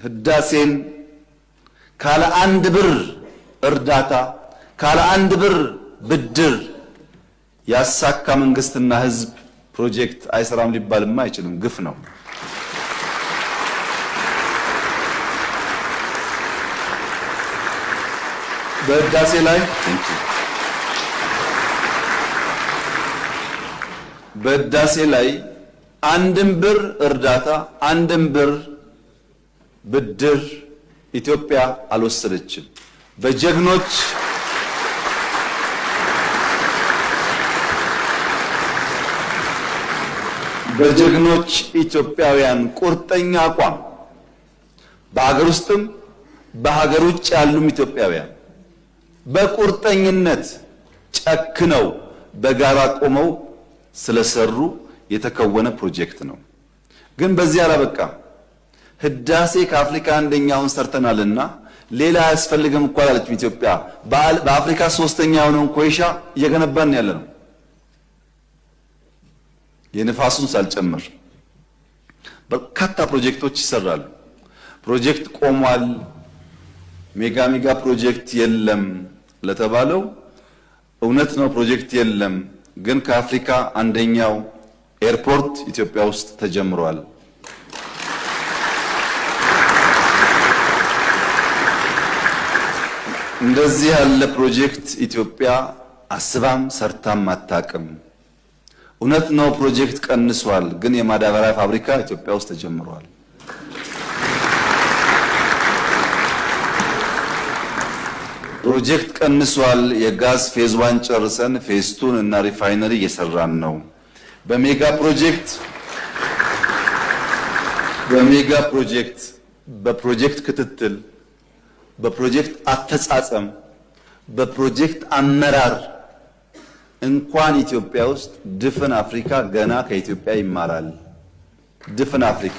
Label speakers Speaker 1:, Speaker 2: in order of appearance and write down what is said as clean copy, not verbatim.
Speaker 1: ህዳሴን ካለ አንድ ብር እርዳታ፣ ካለ አንድ ብር ብድር ያሳካ መንግስትና ህዝብ ፕሮጀክት አይሰራም ሊባልማ አይችልም። ግፍ ነው። በህዳሴ ላይ በህዳሴ ላይ አንድም ብር እርዳታ፣ አንድም ብር ብድር ኢትዮጵያ አልወሰደችም። በጀግኖች ኢትዮጵያውያን ቁርጠኛ አቋም፣ በሀገር ውስጥም በሀገር ውጭ ያሉም ኢትዮጵያውያን በቁርጠኝነት ጨክነው በጋራ ቆመው ስለሰሩ የተከወነ ፕሮጀክት ነው። ግን በዚህ አላበቃም። ህዳሴ ከአፍሪካ አንደኛውን ሰርተናልና ሌላ አያስፈልግም እኮ አላለችም ኢትዮጵያ። በአፍሪካ ሶስተኛ የሆነውን ኮይሻ እየገነባን ያለ ነው፣ የንፋሱን ሳልጨምር በርካታ ፕሮጀክቶች ይሰራሉ። ፕሮጀክት ቆሟል፣ mega mega ፕሮጀክት የለም ለተባለው እውነት ነው፣ ፕሮጀክት የለም። ግን ከአፍሪካ አንደኛው ኤርፖርት ኢትዮጵያ ውስጥ ተጀምሯል። እንደዚህ ያለ ፕሮጀክት ኢትዮጵያ አስባም ሰርታም አታውቅም። እውነት ነው፣ ፕሮጀክት ቀንሷል። ግን የማዳበሪያ ፋብሪካ ኢትዮጵያ ውስጥ ተጀምሯል። ፕሮጀክት ቀንሷል። የጋዝ phase 1 ጨርሰን phase 2 ን እና refinery እየሰራን ነው። በ mega ፕሮጀክት በፕሮጀክት ክትትል፣ በፕሮጀክት አፈጻጸም፣ በፕሮጀክት አመራር እንኳን ኢትዮጵያ ውስጥ ድፍን አፍሪካ ገና ከኢትዮጵያ ይማራል። ድፍን አፍሪካ።